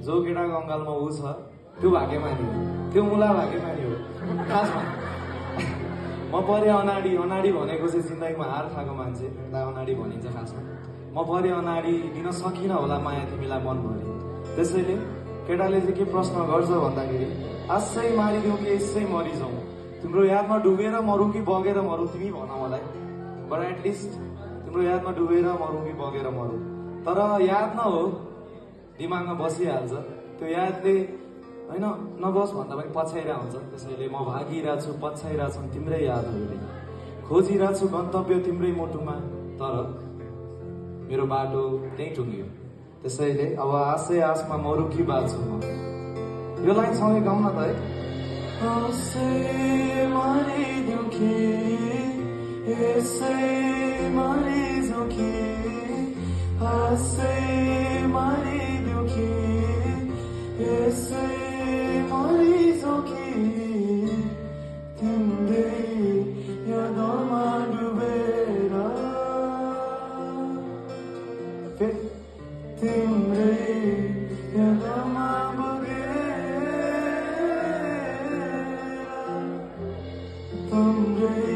जो केटाको अङ्गालमा ऊ छ त्यो भाग्यमानी हो, त्यो मुला भाग्यमानी हो खासमा। म परे अनाडी, अनाडी भनेको चाहिँ जिन्दगीमा हार खाएको मान्छेलाई अनाडी भनिन्छ खासमा। म परे अनाडी दिन सकिनँ होला माया तिमीलाई मनभरि। त्यसैले केटाले चाहिँ के प्रश्न गर्छ भन्दाखेरि आशै मारिदिउँ कि यसै मरिजाउँ, तिम्रो यादमा डुबेर मरौँ कि बगेर मरौँ तिमी भन मलाई। बट एटलिस्ट तिम्रो यादमा डुबेर मरौँ कि बगेर मरौँ, तर याद न हो दिमागमा बसिहाल्छ त्यो यादले, होइन नबस भन्दा पनि पछ्याइरहेको हुन्छ। त्यसैले म भागिरहेको छु पछ्याइरहेको छु तिम्रै यादहरूले, खोजिरहेको छु गन्तव्य तिम्रै मुटुमा, तर मेरो बाटो त्यहीँ टुङ्गियो। त्यसैले अब आशै आशमा मरु कि बाँच्छु म। यो लाइन सँगै गाउँ न त है। आशै मारिदिउँ कि यसै मारिजाउँ कि, आशै मारिदिउँ कि यसै मरिजाउँ कि, तिम्रै यादमा डुबेर तिम्रै यादमा बगेर तिम्रै